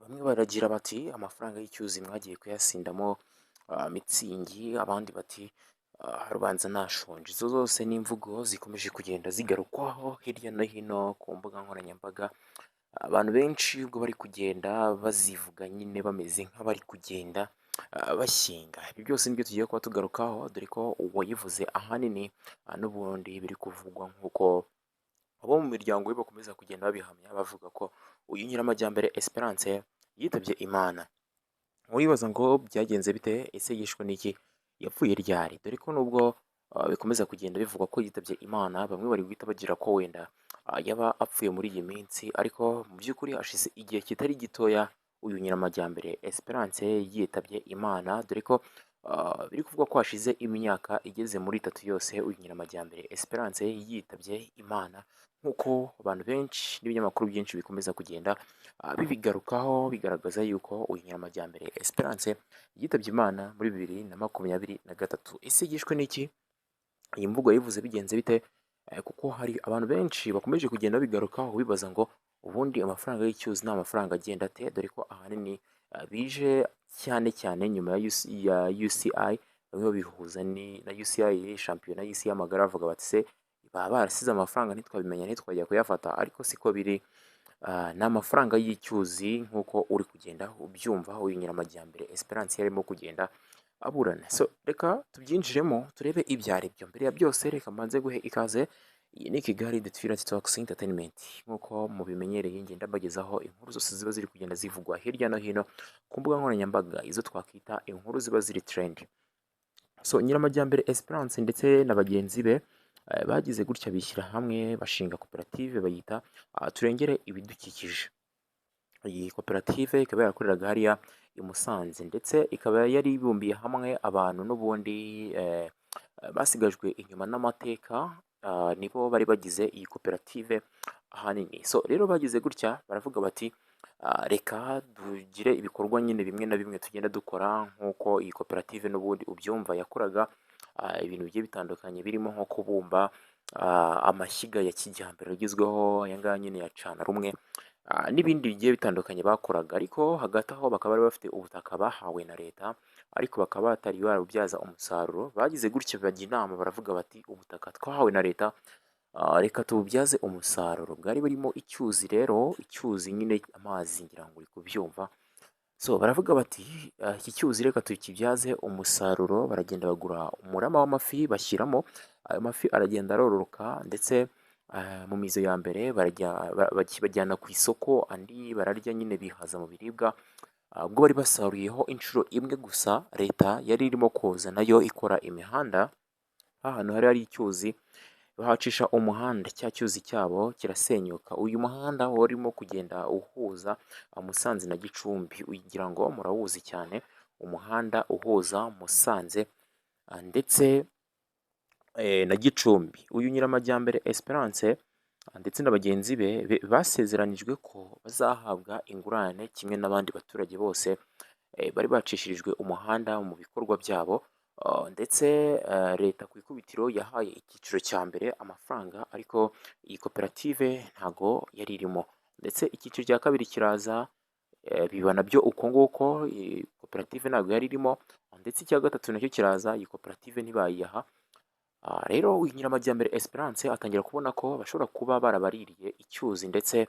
Bamwe baragira bati amafaranga y'icyuzi mwagiye kuyasindamo mitsingi, abandi bati rubanza nashonje. Izo zose ni imvugo zikomeje kugenda zigarukwaho hirya no hino ku mbuga nkoranyambaga. Abantu benshi ubwo bari kugenda bazivuga nyine bameze nk'abari kugenda bashyenga. Ibi byose nibyo tugiye kuba tugarukaho, dore ko uwayivuze ahanini n'ubundi biri kuvugwa nk'uko abo mu miryango ye bakomeza kugenda babihamya, bavuga ko uyu Nyiramajyambere Esperance yitabye Imana. Uribaza ngo byagenze bite? Ese yishwe n'iki? Yapfuye ryari? Dore ko nubwo bikomeza kugenda bivugwa ko yitabye Imana, bamwe bari guhita bagira ko wenda yaba apfuye muri iyi minsi, ariko mu by'ukuri hashize igihe kitari gitoya uyu Nyiramajyambere Esperance yitabye Imana, dore ko biri kuvugwa ko hashize imyaka igeze muri 3 yose uyu Nyiramajyambere Esperance yitabye Imana, nk'uko abantu benshi n'ibinyamakuru byinshi bikomeza kugenda bibigarukaho, bigaragaza yuko uyu Nyiramajyambere Esperance yitabye Imana muri 2023. Ese yishwe n'iki? Iyi mvugo yayivuze bigenze bite? Kuko hari abantu benshi bakomeje kugenda babigarukaho bibaza ngo ubundi amafaranga y'icyuzi ni amafaranga agenda ate? Dore ko ahanini bije cyane cyane nyuma ya UCI, bamwe babihuza na UCI, shampiyona y'isi y'amagare, bavuga bati se baba barasize amafaranga ntitwabimenya, ntitwajya kuyafata, ariko siko biri. Ni amafaranga y'icyuzi nk'uko uri kugenda ubyumva uyu Nyiramajyambere Esperance yarimo kugenda aburana. So reka tubyinjiremo turebe ibyo ari byo. Mbere ya byose reka mbanze guhe ikaze. Iyi ni Kigali The Twilight Talks Entertainment. Nk'uko mubimenyereye, ngenda mbagezaho inkuru zose ziba ziri kugenda zivugwa hirya no hino ku mbuga nkoranyambaga, izo twakwita inkuru ziba ziri trend. So Nyiramajyambere Esperance ndetse na bagenzi be bagize gutya bishyira hamwe bashinga koperative bayita Turengere Ibidukikije. Iyi koperative ikaba yarakoreraga hariya i Musanze, ndetse ikaba yari ibumbiye hamwe abantu n'ubundi basigajwe inyuma n'amateka, nibo bari bagize iyi koperative ahanini. So rero bagize gutya baravuga bati reka tugire ibikorwa nyine bimwe na bimwe tugenda dukora, nk'uko iyi koperative n'ubundi ubyumva yakoraga ibintu bigiye bitandukanye, birimo nko kubumba amashyiga ya kijyambere agezweho, aya ngaya nyine ya cana rumwe, n'ibindi bigiye bitandukanye bakoraga. Ariko hagati aho bakaba bari bafite ubutaka bahawe na leta, ariko bakaba batari barabubyaza umusaruro. Bagize gutya bajya inama baravuga bati ubutaka twahawe na leta reka tububyaze umusaruro. Bwari burimo icyuzi rero, icyuzi nyine amazi, ngira ngo uri kubyumva. So baravuga bati iki cyuzi reka tukibyaze umusaruro. Baragenda bagura umurama w'amafi bashyiramo, ayo mafi aragenda arororoka, ndetse mu mizo ya mbere bajyana ku isoko, andi bararya nyine bihaza mu biribwa. Ubwo bari basaruyeho inshuro imwe gusa, leta yari irimo koza nayo ikora imihanda, ahantu hari hari icyuzi bahacisha umuhanda, cya cyuzi cyabo kirasenyuka. Uyu muhanda warimo kugenda uhuza Musanze na Gicumbi, ugira ngo murawuzi cyane, umuhanda uhuza Musanze ndetse na Gicumbi. Uyu Nyiramajyambere Esperance ndetse na bagenzi be basezeranijwe ko bazahabwa ingurane kimwe n'abandi baturage bose bari bacishirijwe umuhanda mu bikorwa byabo, ndetse leta ku ikubitiro yahaye icyiciro cya mbere amafaranga, ariko iyi koperative ntago yari irimo. Ndetse icyiciro cya kabiri kiraza, biba nabyo uko nguko, iyi koperative ntabwo yari irimo, ndetse icya gatatu nacyo kiraza, iyi koperative ntibayiha. Rero uyu Nyiramajyambere Esperance atangira kubona ko bashobora kuba barabaririye icyuzi, ndetse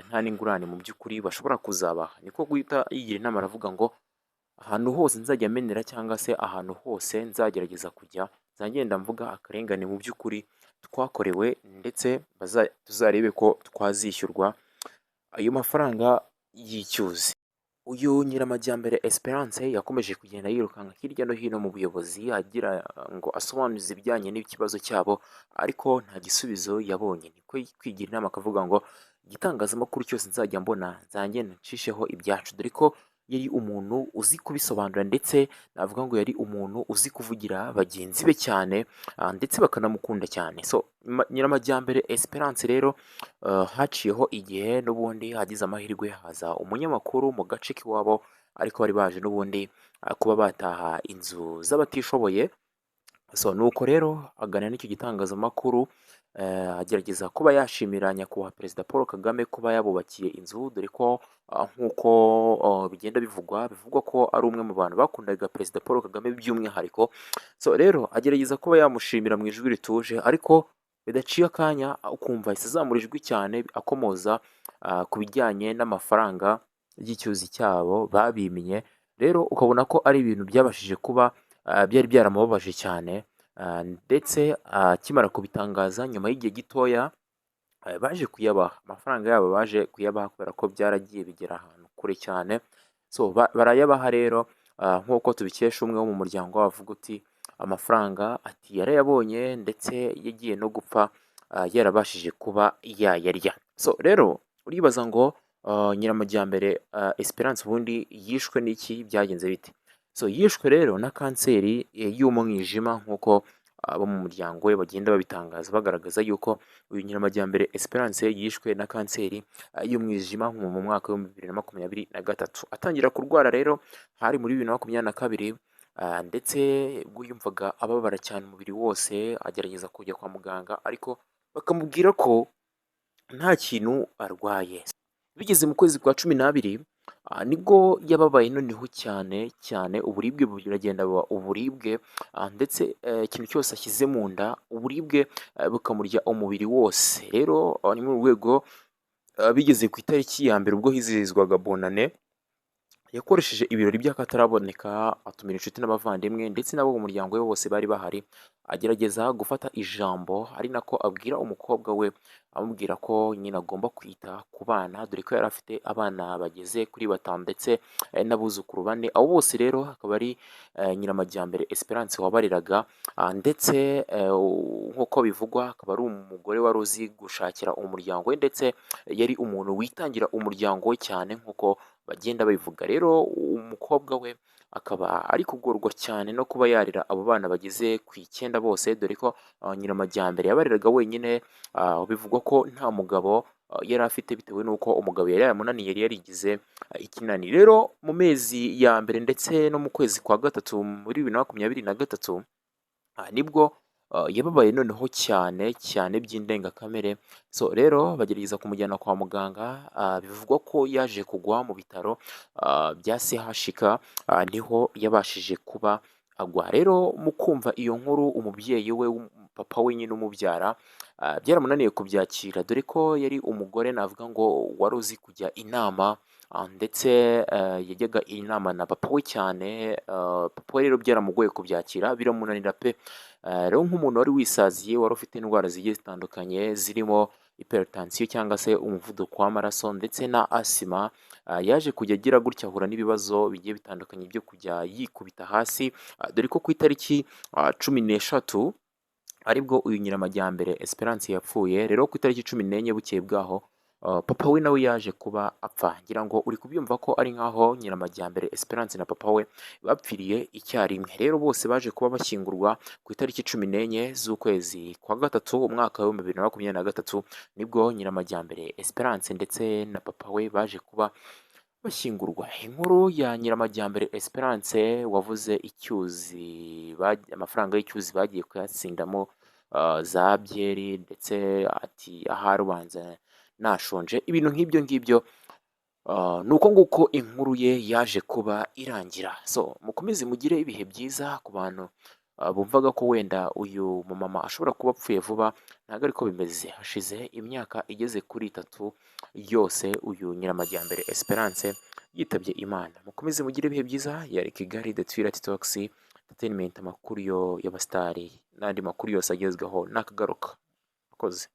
nta n'ingurane mu by'ukuri bashobora kuzabaha. Niko guhita yigira inama aravuga ngo ahantu hose nzajya menera cyangwa se ahantu hose nzagerageza kujya, nzagenda mvuga akarengane mu by'ukuri twakorewe, ndetse tuzarebe ko twazishyurwa ayo mafaranga y'icyuzi. Uyu Nyiramajyambere Esperance yakomeje kugenda yirukanka hirya no hino mu buyobozi agira ngo asobanuze ibijyanye n'ikibazo cyabo, ariko nta gisubizo yabonye. Niko kwigira inama akavuga ngo igitangazamakuru cyose nzajya mbona nzagenda ncisheho ibyacu, dore ko yari umuntu uzi kubisobanura, ndetse navuga ngo yari umuntu uzi kuvugira bagenzi be cyane, ndetse bakanamukunda cyane. So Nyiramajyambere Esperance rero haciyeho igihe n'ubundi hagize amahirwe haza umunyamakuru mu gace k'iwabo, ariko bari baje n'ubundi kuba bataha inzu z'abatishoboye. So nuko rero aganira n'icyo gitangazamakuru, agerageza kuba yashimira nyakubahwa Perezida Paul Kagame kuba yabubakiye inzu, dore ko nk'uko bigenda bivugwa ko ari umwe mu bantu bakundaga Perezida Paul Kagame by'umwihariko. So rero agerageza kuba yamushimira mu ijwi rituje, ariko bidaciye akanya ukumva ahise azamura ijwi cyane akomoza ku bijyanye n'amafaranga y'icyuzi cyabo babimye. Rero ukabona ko ari ibintu byabashije kuba byari byaramubabaje cyane, ndetse akimara kubitangaza nyuma y'igihe gitoya baje kuyabaha amafaranga yabo, baje kuyabaha kubera ko byaragiye bigera ahantu kure cyane. So barayabaha rero, nk'uko tubikesha umwe wo mu muryango wabo avuga uti amafaranga ati yarayabonye, ndetse yagiye no gupfa yarabashije kuba yayarya. So rero uribaza ngo Nyiramajyambere Esperance ubundi yishwe n'iki, byagenze bite? So yishwe rero na kanseri y'umwijima, nk'uko abo mu muryango we bagenda babitangaza, bagaragaza yuko uyu Nyiramajyambere Esperance yishwe na kanseri y'umwijima mu mwaka wa 2023. Atangira kurwara rero hari muri 2022, ndetse ubwo yumvaga ababara cyane umubiri wose, agerageza kujya kwa muganga ariko bakamubwira ko nta kintu arwaye. Bigeze mu kwezi kwa 12 nibwo yababaye noneho cyane cyane, uburibwe buragenda buba uburibwe, ndetse ikintu cyose ashyize mu nda uburibwe bukamurya umubiri wose. Rero ni muri uru rwego bigeze ku itariki ya mbere ubwo hizihizwaga Bonane, yakoresheje ibirori by'akataraboneka, atumira inshuti n'abavandimwe ndetse n'abo mu muryango we bose bari bahari, agerageza gufata ijambo ari nako abwira umukobwa we, amubwira ko nyine agomba kwita ku bana, dore ko yari afite abana bageze kuri batanu ndetse n'abuzukuru bane. Abo bose rero akaba ari Nyiramajyambere Esperance wabareraga, ndetse nk'uko bivugwa akaba ari umugore wari uzi gushakira umuryango we, ndetse yari umuntu witangira umuryango we cyane nk'uko bagenda babivuga. Rero umukobwa we akaba ari kugorwa cyane no kuba yarera abo bana bageze ku 9 bose, dore ko Nyiramajyambere yabareraga wenyine. Bivugwa ko nta mugabo yari afite bitewe n'uko umugabo yari yaramunaniye, yari yarigize ikinani. Rero mu mezi ya mbere ndetse no mu kwezi kwa gatatu muri 2023, nibwo yababaye noneho cyane cyane by'indengakamere. So rero bagerageza kumujyana kwa muganga, bivugwa ko yaje kugwa mu bitaro bya CHUK, niho yabashije kuba agwa. Rero mu kumva iyo nkuru, umubyeyi we, papa we nyine umubyara, byaramunaniye kubyakira, dore ko yari umugore navuga ngo wari uzi kujya inama, ndetse yajyaga inama na papa we cyane. Papa we rero byaramugoye kubyakira, biramunanira pe. Rero nk'umuntu wari wisaziye, wari ufite indwara zigiye zitandukanye zirimo hypertension cyangwa se umuvuduko w'amaraso ndetse na asima, yaje kujya agira gutya ahura n'ibibazo bigiye bitandukanye byo kujya yikubita hasi, dore ko ku itariki 13 aribwo uyu Nyiramajyambere Esperance yapfuye. Rero ku itariki 14 bukeye bwaho, papa we nawe yaje kuba apfa. Ngira ngo uri kubyumva ko ari nkaho Nyiramajyambere Esperance na papa we bapfiriye icyarimwe. Rero bose baje kuba bashyingurwa ku itariki 14 z'ukwezi kwa gatatu umwaka wa 2023, nibwo Nyiramajyambere Esperance ndetse na papa we baje kuba bashyingurwa. Inkuru ya Nyiramajyambere Esperance wavuze icyuzi, amafaranga y'icyuzi bagiye kuyatsindamo za byeri, ndetse ati ahari ubanza nashonje, ibintu nk'ibyo ngibyo. Ni uko nguko inkuru ye yaje kuba irangira. So mukomeze mugire ibihe byiza. Ku bantu bumvaga ko wenda uyu mumama ashobora kuba apfuye vuba, ntabwo ariko bimeze. Hashize imyaka igeze kuri 3 yose uyu Nyiramajyambere Esperance yitabye Imana. Mukomeze mugire ibihe byiza. Yari Kigali The Twilight Talks Entertainment, amakuru yo y'abasitari n'andi makuru yose agezweho nakagaruka. Murakoze.